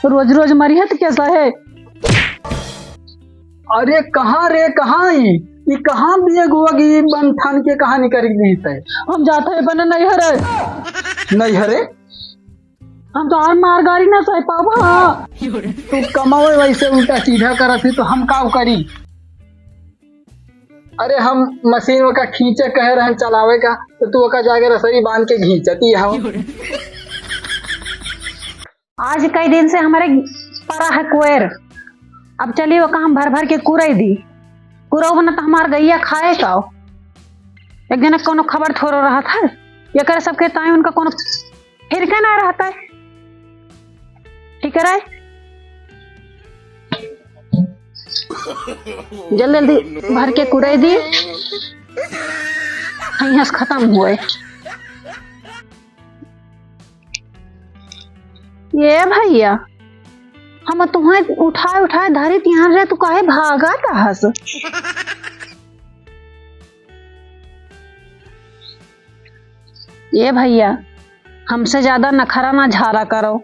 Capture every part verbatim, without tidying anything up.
तो रोज रोज मरिहे तो कैसा है? अरे कहाँ रे, कहाँ ई? ई कहाँ बियग उयग ई बन ठान के कहाँ निकल गई तै? हम जात है अपने नैहरे। नैहरे? हम तो और मार गारी ना सह पावा। तू कमावे वैसे उल्टा सीधा करत ही तो हम काव करी? अरे हम मशीन ओका खींचे कहे रहन चलावे का, तो तू ओका जाके रसरी बांध के घींचती हव। आज कई दिन से हमरे परा है कोयर, अब चली ओका हम भर भर के कुरई दी। कुरऊ बना तो हमार गैया खाए का? एक दिन कौनो खबर थोड़ो रहत है, ये करे सबके ताई उनका कौनो फिर का ना रहता है, ठीक है रे? जल्दी जल्दी भर के कुरई दी, हियाँ से खत्म हुए। ये भैया, हम तुम्हें उठाए उठाए धरी तिहान रहे, तू काहे भागत हस? ये भैया, हमसे ज्यादा नखरा ना झारा करो,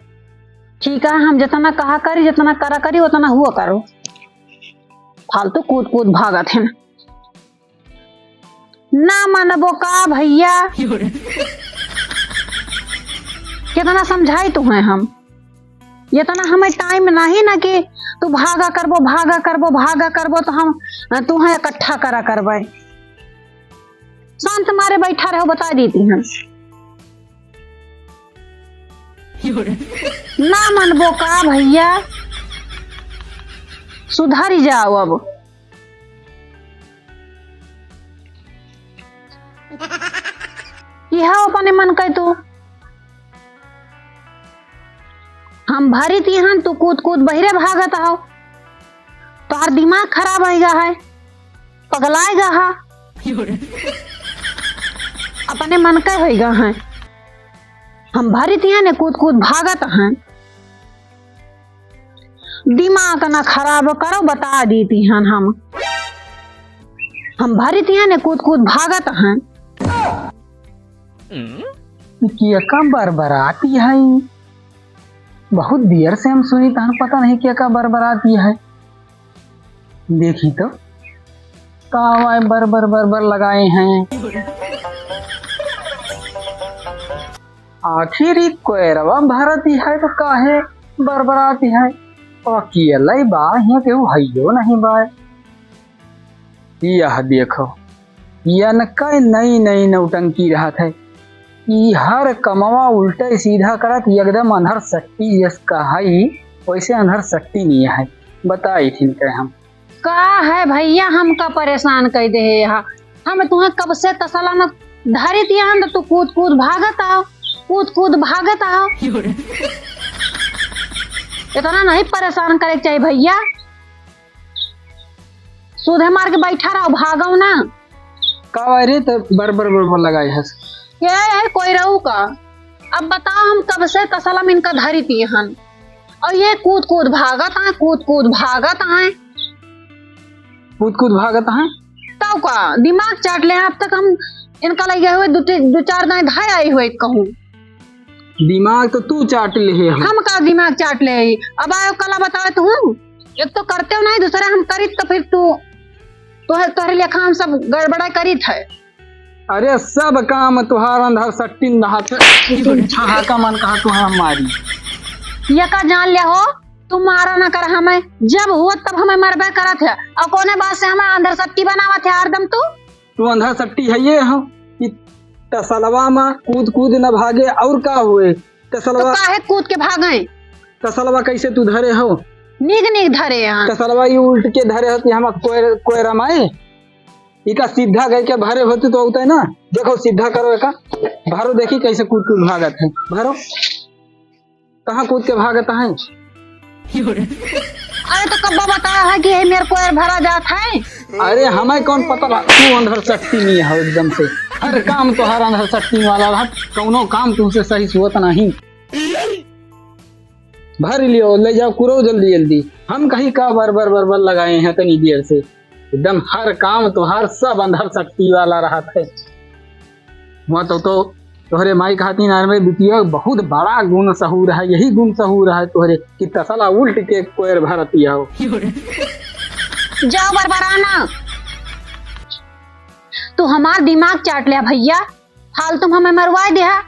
ठीक है? हम जितना कहा करी, जितना करा करी, उतना हुआ करो। फालतू कूद कूद भागत है ना। ना मानबो का भैया? कितना समझाई तुम्हें हम, इतना हमें टाइम नहीं ना कि तू भागा करबो, भागा करबो, भागा करबो, तो हम तुम्हें इकट्ठा करा करबे। शांत मारे बैठा रहो, बता देती हम। ना मनबो का भैया, सुधर जाओ अब। यह अपने मन कह तू, हम भरी तिहन, तू कूद कूद बहिरे भागत हो। तोहर दिमाग खराब होइगा है, पगलाएगा हा। अपने मन के होइगा है। हम भरी तिहन कूद कूद भागत हैं। दिमाग ना खराब करो, बता देती हन हम। हम भरी तिहन कूद कूद भागत हैं। कि एका बरबराती है। बहुत देर से हम सुनी तहन पता नहीं क्या का बरबराती है। देखी तो, का आवाज बर बर बर बर लगाए हैं। आखिर ई कोयरवा भरती है तो काहे बरबराती है? अकेले बा, हियां केहू हइयो नहीं बा। यह देखो, यनका नई नई नौटंकी रहत है। ई हर कमवा उल्टे सीधा करत एकदम अंधर सट्टी जस कहाई, वैसे अंधर सट्टी नहीं है। बताई थिन के हम। का है भैया, हमका परेशान कर दे है यहाँ। हम तुम्हें कब से तसला में धरी दिया हन, तो तू कूद कूद भागत आओ, कूद कूद भागत आओ। इतना नहीं परेशान करे के चाहिए भैया। सूधे मार के बैठा रहो, भागो ना। का भाई रे, त बर बर बर बर लगाई हस। ये है कोई रहू का। अब बताओ, हम कब से तसला में इनका धरी ती हन, और ये कूद कूद भागत आए, कूद कूद भागत आए। कूद कूद भागत आए? तब का दिमाग चाट ले। अब तक हम इनका लगे हुए दो ती-, दो चार दाएं धाए आई हुए कहूँ। दिमाग तो तू चाट ले है। हम का दिमाग चाट ले है? अब आयो कला बतावे तू। एक तो करते हो नहीं, दूसरा हम करित तो फिर तू, तोहरे, तोहरे लेखा हम सब गड़बड़ा करित है। अरे सब काम तुहार अंधर सट्टिन रहत है। तुम छहाका मन कहा तुहार मारी। ये का जान ले हो, तू मारा ना कर हमें, जब हुआ तब हमें मरबे करत है। और कोने बात से हमें अंधर सट्टी बनावत है हरदम तू? तू अंधर सट्टी है ये हो कि तसलवा में कूद कूद न भागे और का हुए? तो तसलवा काहे कूद के भागे? तसलवा कैसे तू धरे हो? नीक नीक धरे हैं। तसलवा ये उल्ट के धरे हो कि हम कोयर, कोयरा माए? इका सीधा करके भरे होते तो होता है ना। देखो सीधा करो एका, भरो, देखी कैसे कूद कूद भागत है। भरो, कहाँ कूद के भागत है? अरे तो कब्बा बताया है कि ये मेरे कोयर भरा जात है। अरे हमें कौन पता बा, तू अंधर सट्टी नहीं है एकदम से। हर काम तो हर अंधर सट्टी वाला रहा, कौनो काम तुमसे सही से होत नहीं। भर लियो, ले जाओ, कुरो जल्दी जल्दी। हम कहीं का बर बर बर बर लगाए हैं तनी देर से। एकदम हर काम तोहार सब अंधर सट्टी वाला रहत है। हुआ तो, तो तोहरे माई कहती ना रे बिटिया, बहुत बड़ा गुण सहूर है, यही गुण सहूर है तोहरे कि तसला उल्ट के कोयर भरती हो। जाओ बरबराना, तू हमार दिमाग चाट लिया भइया, फालतू में हमें मरवाए दिया।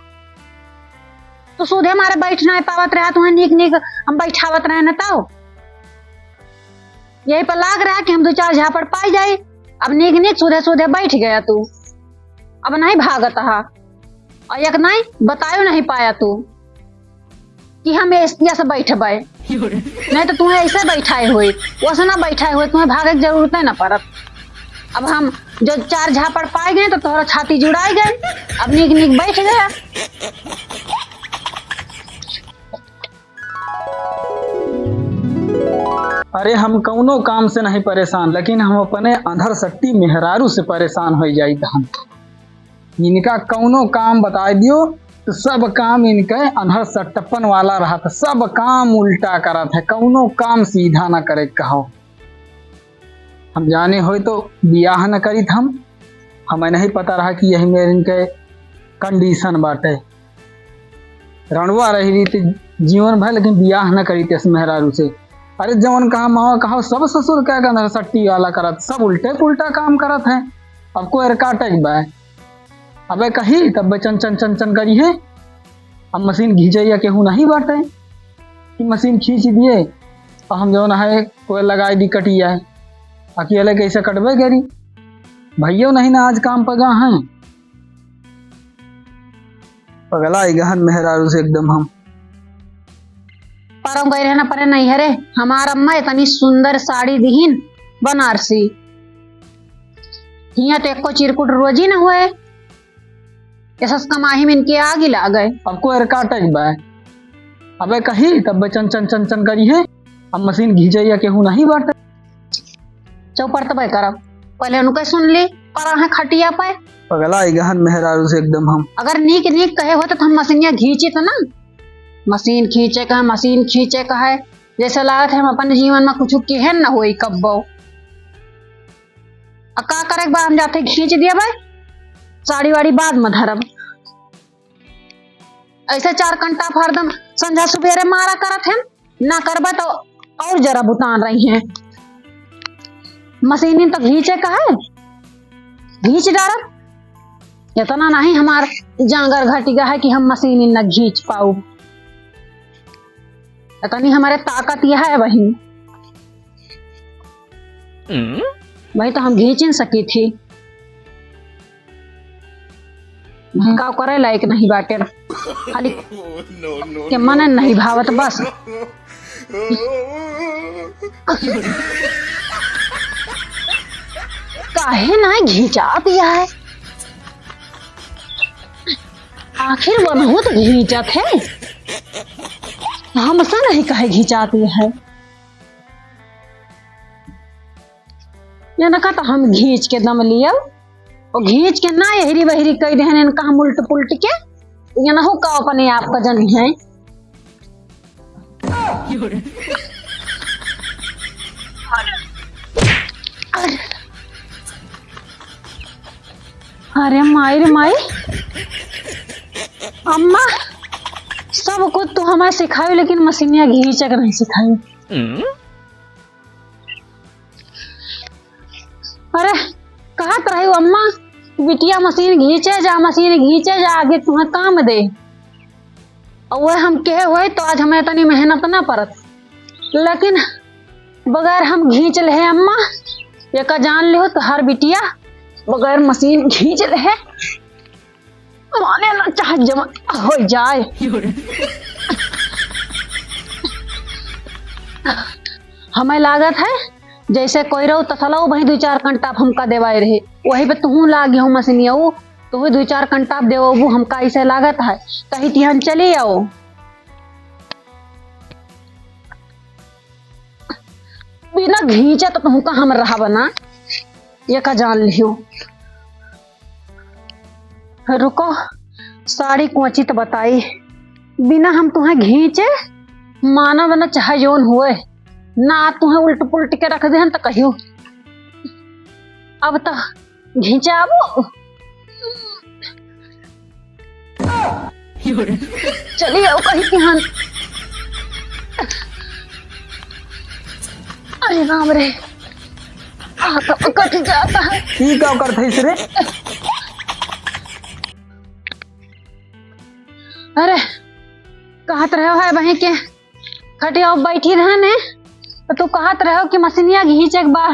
तू सूधे मारे बैठ नाहीं पावत रहा, तुहें नीक नीक हम बैठावत रहे न तउ। यही पर लाग रहा कि हम दो चार झापड़ पाई जाई। अब नीक नीक सूधे सूधे बैठ गया तू, अब नाहीं भागत हा। और एक नाहीं बतायो नाहीं पाया तू कि हम एस-, यस बैठबे। नाहीं तो तुहें ऐसे बैठाए होई, वैसे ना बैठाए होई, तुहें भागे के जरूरत है ना पड़त। अब हम जो चार झापड़ पाए गए तो तोहरा छाती जुड़ाए गए, अब नीक नीक बैठ गया। अरे, हम कौनो काम से नहीं परेशान, लेकिन हम अपने अंधर सट्टी मेहरारू से परेशान हो जाइत हन। इनका कौनो काम बताए दियो तो सब काम इनके अंधर सट्टपन वाला रहत, सब काम उल्टा करत है, कौनो काम सीधा ना करे कहो। हम जाने होई तो बियाह न करीत हम, हमें नहीं पता रहा कि यही में इनके condition बाटे। रणुआ रही रीत जीवन भर, लेकिन बियाह न करीत इस मेहरारू से। अरे जवन कहा मावा कहा सब ससुर का गंधर सट्टी वाला करत, सब उल्टे पुल्टा काम करत है। अब कोई काटे के बा, अबे कही तब चन चन चन चन करी है। अब मशीन घींचे या केहू नहीं बाटे कि मशीन खींच दिए और हम जौन है कोई लगाई दी कटिया, अकेले कैसे कटबे करी। भैया नहीं ना आज काम पर गा हैं, पगला ही गहन मेहरारू से एकदम हम। परम गए रहना परे नहीं हरे, हमार अम्मा इतनी सुंदर साड़ी दिहिन बनारसी, हियाँ तो एको चिरकुट रोजी न हुए। एसस कमाही में इनके आग ही लागे। अब कोई काटे के बा, अबे कही तब चन चन चन चन करी है। अब मशीन घींचे या केहू नहीं बाटे। चौपड़ तबे करब, पहले उनके सुन ली, परा है खटिया पे। पगला ही गहन मेहरारू से एकदम हम। अगर नीक नीक कहे होते तो हम मशीनिया घींचित ना। मशीन खींचे का है, मशीन खींचे का है, जैसे लागत है हम अपन जीवन में कुछ केहन न होई कब्बो। आ का करे के बा, हम जाते घींच दिया भाई, साड़ी वाड़ी बाद में धरब। ऐसे चार कंटा हरदम संझा सुबेरे मारा करत हैं, ना करबे तो और जरा बुतान रही हैं। मशीनिन तो घींचे का है, घींच डारब। इतना नहीं हमार जांगर घटिया है कि हम मशीनिन न घींच पाऊ। इतनी हमारे ताकत यह है बहिन। हम्म? वही तो हम घींच न सकी थी। हम्म। का करे लायक नहीं बाटे। खाली के मन नहीं भावत बस। काहे ना घिंचात यह है? आखिर वनहू तो घिंचत है, हमसे नहीं कहे घिंचात यह है। इनका तो हम घींच के दम लियब, और घींच के ना एहरी बहरी कई देहन इनका हम उल्ट पुल्ट के, इनहू का अपने आप का जनी है। अरे माई रे माई, अम्मा, सब कुछ तो हमारे सिखाई, लेकिन मशीनिया घींचे के नहीं सिखाई। अरे, कहत रही अम्मा, बिटिया मशीन घींचे जा, मशीन घींचे जा, आगे तुम्हें काम दे। और वह हम कहे हुए तो आज हमें इतनी मेहनत ना पड़त, लेकिन बगैर हम घींच ले अम्मा, ये का जान लियो तो हर बिटिया बगैर मशीन घींच ले। माने ना चाहे जवन हो जाए। हमें लागत है जैसे कोई रहो तसला वही दो चार कंटाप हमका देवाए रहे, वही पे तुहू लागी हो मशीनिया, वो तुहू दो चार कंटाप देवबू हमका, ऐसे लागत है। कही तिहन चली आओ, बिना घींचे तो तुहू का हम रहा बना, ये का जान लियो। रुको, साड़ी कोची त बताई। बिना हम तुहें घींचे, मानव न चाहे जौन हुए, ना तुहें उल्ट पुल्ट के रख देहन त कहियो। अब त घींचे आबो। चलिए, वो कहीं ध्यान। अरे राम रे, हाथ कट जाता है। ई का करत हइस रे? अरे, कहत रहे हो है वहीं के खटिया बैठी रहे ने, तो तू कहत रहे हो कि मशीनिया घींचे के बा,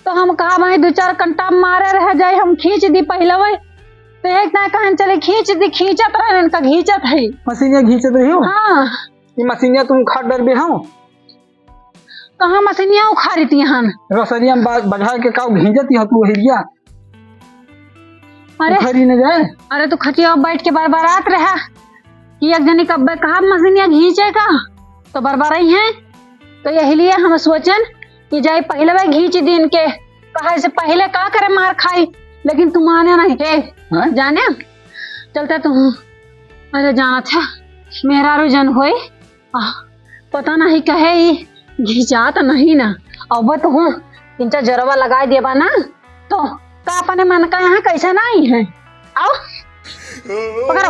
तो हम कहा भाई दो चार कंटा मारे रह जाए, हम खींच दी पहले वही। तो एक ना कहन चले खींच दी, खींचत रहे इनका, घींचत है। मशीनिया घींचत रही हो? हाँ। ये मशीनिया तुम उखाड़ डर बे हो? कहाँ मशीनिया उखाड़ी थी हन? रसरिया में बा-, बजा के का घींचत ही हो तू हेरिया? अरे, उखाड़ी न जाए। अरे, तू खटिया बैठ के बरबरात रहा कि एक जनी कब्बे कहा मशीनिया घींचे का, तो बरबराई है। तो यही लिए हम सोचन कि जाए पहले वही घींच दिन के, कहा से पहले का करे मार खाई, लेकिन तू माने नहीं के। हाँ? जाने चलता तू। अरे, जाना था मेहरारू जन होए, आह, पता नहीं कहे ई घिंचात नहीं ना। अब तो हूँ, इनका जरवा लगाए देबा ना, तो का अपने मन का यहाँ कैसे ना आई है? आओ, पकड़ो।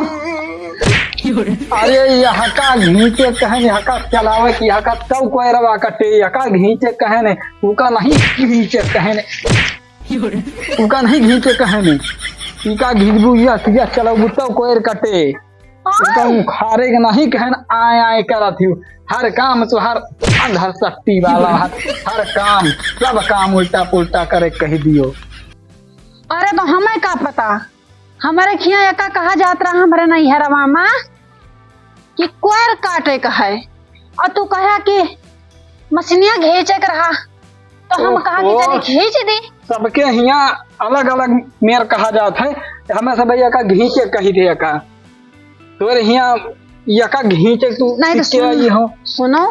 अरे, यहाँ का घींचे कहन, यहाँ का चलावे की, यहाँ का तौ कोयरवा कटे, यहाँ का घींचे कहन, उका नहीं घींचे कहन, उका नहीं घींचे कहन, इका घींचबू, या, या चलाऊ तौ कोयर कटे। उनका उखाड़े के नहीं कहन, आए आए करत हियो। हर काम तो हर अंधर शक्ति वाला, हर, हर काम, सब काम उल्टा पुल्टा करे कह दियो। अरे तो हमें का पता, हमारे खिया एका कहा जात रहा हमरे नैहरवा मा कि कोयर काटे का है, और तू कहा कि मशीनिया घींचे के रहा, तो हम कहा कि ओहो। चली घींच दी। सबके हिया अलग अलग मेर कहा जात है, हमें सब एका घींचे कही दे का। तोरे हिया एका घींचे तू नहीं तो सीख के सुन, आई हो। सुनो,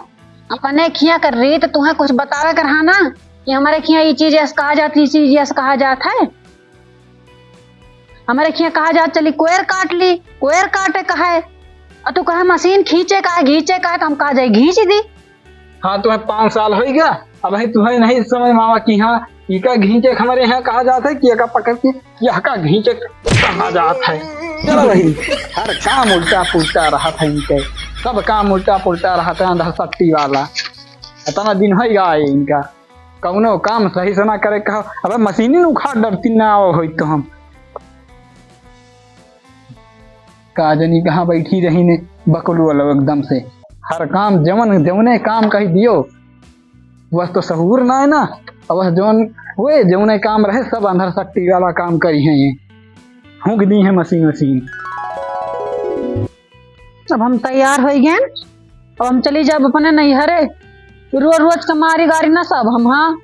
अपने खिया कर रीत तुहें कुछ बतावे कर हा ना कि हमारे खिया ये चीज ऐसे कहा जात है, ये चीज ऐसे कहा जात है। हमारे खिया कहा जात चली कोयर काट ली, कोयर काटे का है, और तू कहे मशीन खींचे का है, घींचे का है, तो हम कहा जाए घींच दी। हाँ, तुम्हें पाँच साल होइगा, अबहीं तुम्हें नहीं समझ में आवा कि हाँ, इका घींचे के हमारे यहाँ कहा जात है कि एका पकड़ के यहका घींचे कहा जात है। चलो भाई, हर काम उल्टा पुल्टा रहत है इनके, सब काम उल्टा पुल्टा रहत है, अंधर शक्ति वाला। इतना दिन होइगा आए इनका, कौनो काम सही से ना करे कहा। अबे मशीनी न उखाड़ डरती ना आओ होई तो हम। का जनी कहाँ बैठी रही ने बकलू वाला एकदम से। हर काम जवन, जवने काम कही दियो, बस तो सहूर ना है ना। अब बस जवन हुए, जवने काम रहे, सब अंधर शक्ति वाला काम करी है ये। फूंक दी है मशीन वशीन। अब हम तैयार होइ गए, अब हम चली जाब अपने नैहरे। रोज रोज के मारी गारी ना सब हम, हाँ।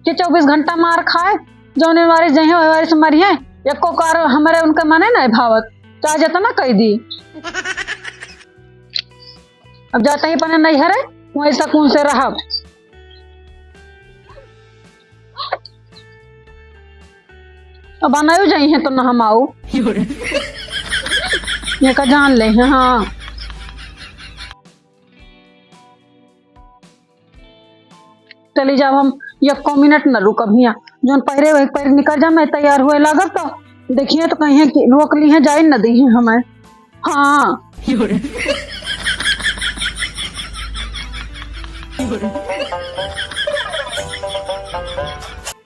के चउबीस घंटा मार खाए, जौने वारी जइहें, वही वारी से मरिहें। एको कार हमरे उनके मने नहीं भावत, चाहे जितना कह दी। अब जाते ही अपने नैहरे, वहीं सकून से रहब। अब अनायु जइहें तो न हम आऊ। ये का जान ले हैं, हाँ। चली जाब हम, एको मिनट न रुकब हियाँ। जौन पहिरे वही पहिरे निकल जाब, मैं तैयार हुए लागब तो देखिए तो कहिहें कि रोक ली हैं, जाए न दी हैं हमें। हाँ।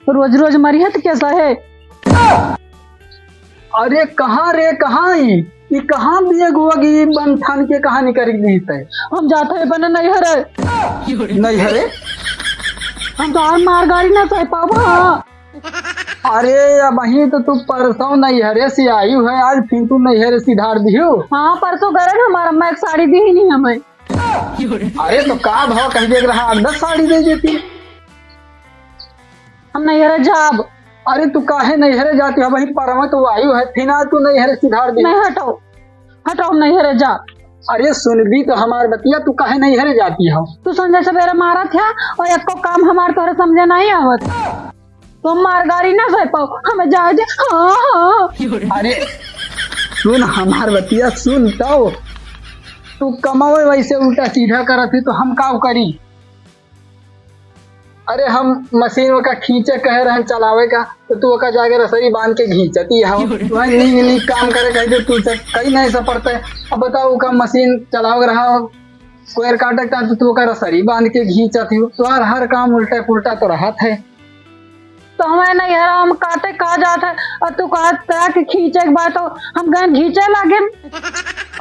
रोज रोज मरिहे तो कैसा है? अरे कहाँ रे, कहाँ ई? ई कहाँ बैग वैग ई बन ठान के कहाँ निकल गई तै? हम जात है अपने नैहरे। नैहरे? हम तो और मार गारी ना सह पाबो। अरे अबहीं तो तू परसों नैहरे से आई है, आज फिर तू नैहरे सिधार दियो। हाँ, परसों गरज हमार अम्मा एक साड़ी दी ही नहीं हमें। अरे तो का भाव कह दे रहा, अगदस साड़ी दे देती। हम नैहरे जाब। अरे तू काहे नैहरे जाती हो? वही परवा तो आयु है, फिर आज तू नैहरे सिधार दे। नहीं, हटो, हटो, हम नैहरे जा। अरे सुनबी तो हमार बतिया, तू काहे नैहरे जाती हो? तू संझा सवेरे मारत है और एको काम हमार तोहरे समझे नहीं आवत। तो मार गारी ना सह पाओ, हमें जाए दे। हाँ, हाँ। अरे सुन हमार बतिया, सुन तो। तू कमावे वैसे उल्टा सीधा करत है तो हम का करी? अरे हम मशीन ओका खींचे कहे रहन चलावे का, तो तू ओका जाके रसरी बांध के घींचती हो। वह नीक नीक काम करे कह दे तू से कई नहीं से पड़ते। अब बताओ ओका मशीन चलावे रहा, कोयर काटे का, तो तू ओका रसरी बांध के घींचती हो। तुम्हार हर काम उल्टा पुल्टा तो रहत है। तो हमें नहीं हरा, हम काटे कहा जात है और तू कहा तरह के खींचे के बाद तो हम गए घींचे लागे।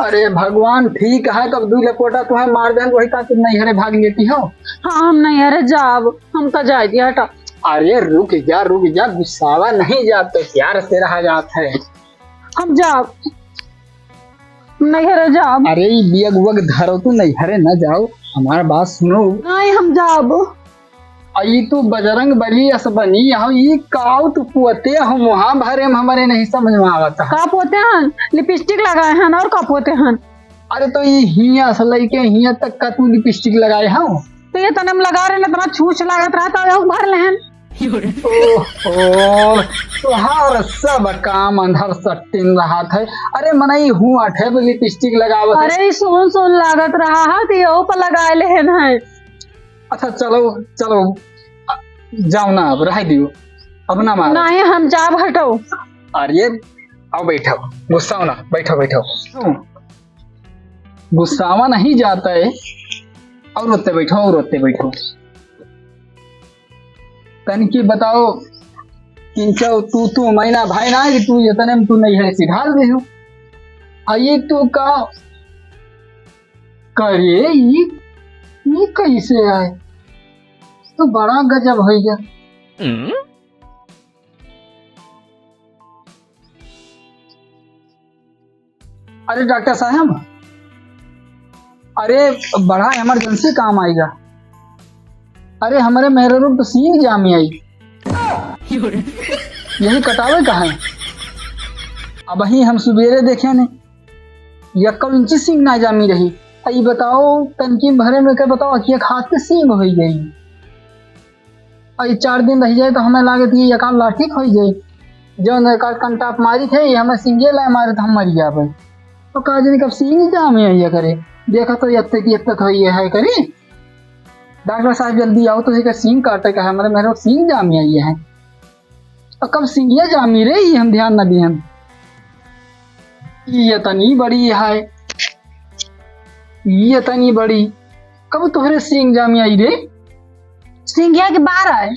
अरे भगवान, ठीक है, तब दू लपोटा तुम्हें मार दें, वही का तुम नहीं हरे भाग लेती हो। हाँ, हम नहीं हरे जाब, हम तो जाए दिया हटा। अरे रुक जा, रुक जा, गुस्सावा नहीं जाते, प्यार से रहा जात है। हम जाब, नहीं हरे जाब। अरे ई बियग वग धरो, तू नहीं हरे न जाओ, हमार बात सुनो। नहीं, हम जाब। आ ई तू बजरंग बली अस बनी हो, ई काउ तू पोते हो, मुहा भरे में हमारे नहीं समझ में आवत है। का पोते हन? लिपस्टिक लगाए हन और का पोते हन? अरे तो ई हिया से लइके हिया तक का तू लिपस्टिक लगाए हो? तो ये तने में लगा रहे ना, इतना छूछ लागत रहा था, यहू भर लेहन। ओहो, तोहार सब काम अंधर सट्टिन रहत है। अरे मनई हुआ ठे तो लिपस्टिक लगावत है। अरे ई सोन सोन लागत रहा है, तो यहू पर लगा लेहन है। अच्छा चलो, चलो, जाओ ना, अब रह दियो, अब ना मारो। नहीं, हम जाब, हटो। अरे आओ बैठो, गुस्साओ ना, बैठो, बैठो। गुस्सावा नहीं जाता है। और रोते बैठो, और रोते बैठो। तनकी बताओ, किंचो तू, तू मैना भाई ना कि तू इतने में तू नहीं है सिधार दे हो। आ ये तू का करे, ये, ये कैसे आए? तो बड़ा गजब हो गया। अरे डॉक्टर साहब, अरे बड़ा इमरजेंसी काम आइगा। अरे हमरे मेहरारू तो सींग जामी आई, यही कटावे का है। अबही हम सुबेरे देखे ने, यक्को इंची सींग ना जामी रही। आ ई बताओ, तनकी भरे में के बताओ, अखिया खात के सींग हो गई। और ई चार दिन रह जाए तो हमें लागत कि एकाध लाठी खई जाए, जौन एकाध कंटाप मारी थे, ये हमें सिंगे लाए मारे तो हम मर जाबे। तो का जाने कब सींग जाम है ये करे, देखा तो यत्ते की यत्ते तो ये है करे। डॉक्टर साहब जल्दी आओ, तो इसे सींग काटे का है, हमारे मेहरारू सींग जाम है ये है। तो कब सिंगिया जामी रे, ये हम ध्यान न दिहन। ये तनी बड़ी है, ये तनी बड़ी, कब तोहरे सींग जामी आई रे? सिंगिया के बार आए।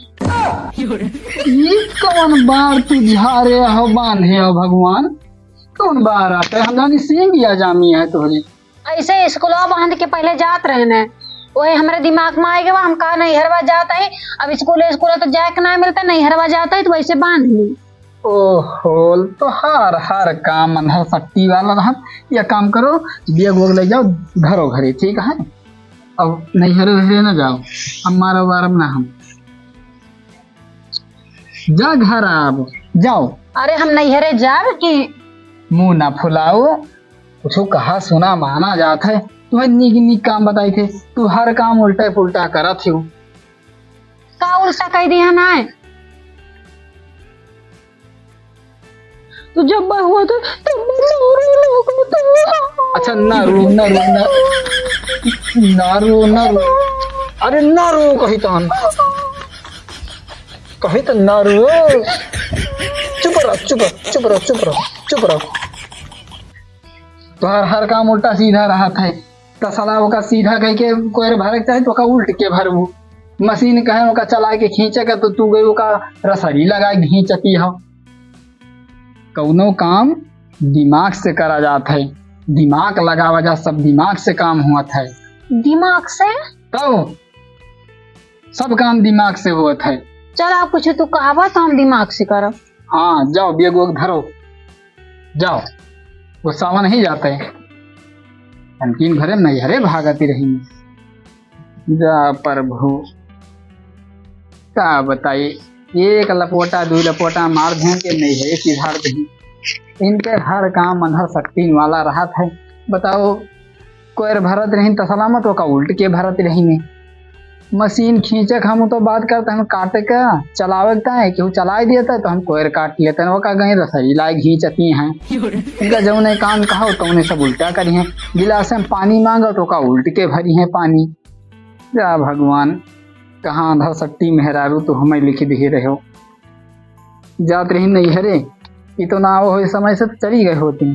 ये कौन बार तू झारे हो, बांधे हो भगवान? कौन बार आते? हम जानी सिंगिया जामी है तोहरे। ऐसे स्कूलवा बंद के पहले जात रहे ने, वही हमरे दिमाग में आए गवा, हम कहा नैहरवा जात है। अब स्कूल, स्कूल तो जाए के ना मिलता, नैहरवा जात है तो वैसे बांध ली। ओहो, तो हर, हर काम अंधर शक्ति वाला रहत। या काम करो, बैग वैग ले जाओ, घरो घरे, ठीक है? अब नैहरे वैहरे ना जाओ, अब मारो वारम ना हम। जा घर आब, जाओ। अरे हम नैहरे जाब कि? मुंह ना फुलाओ, कुछ कहा सुना माना जात है। तुम्हें नीक नीक काम बताई थे, तू हर काम उल्टा पुल्टा करत हो। का उल्टा कह दिया ना है? तो जब मैं हुआ था, तब मैं नहरू लोगों को अच्छा, नहरू, नहरू, नरू, नरू, नरू। अरे नरू कही तहन। कही तो नरू। चुप रहो, चुप रहो, चुप रहो, चुप रहो, चुप रहो। तोहार हर काम उल्टा सीधा रहत है। तसला ओका सीधा कह के कोयर भरे के चाहे तो ओका उल्ट के भरबू। मशीन कहे ओका चला के खींचे का तो तू गई ओका रसरी लगा के घींचती हो। कौनो काम दिमाग से करा जात है, दिमाग लगावा जा, सब दिमाग से काम होत है। दिमाग से? तो सब काम दिमाग से होत है। चल, आप कुछ तू कहबा तो हम दिमाग से करब। हाँ, जाओ, बैग वैग धरो, जाओ। गुस्सावा नहीं जाते, हम तीन घरे नैहरे भागती रही। जा प्रभु, का बताई, एक लपोटा, दू लपोटा मार दें के नैहरे सिधार दही। इनके हर काम अंधर शक्ति वाला रहत है। बताओ, कोयर भरत रही तसला में तो का उल्ट के भरत रही में। मशीन खींचे के हम तो बात करते हैं, काटे का, चलावे के है, केहू चलाए देता है तो हम कोयर काट लेते हैं, ओका गई रसरी लाए घींचती हैं। इनका जौने काम कहो तो उन्हें सब उल्टा करी हैं। गिलास में पानी मांगो तो का उल्ट के भरी हैं पानी। जा भगवान, कहाँ आधा सट्टी मेहरारू तो हमें लिखी दिए रहे हो। जात रही नैहरे, ई तो ना आवो हो समय से चली गए होती।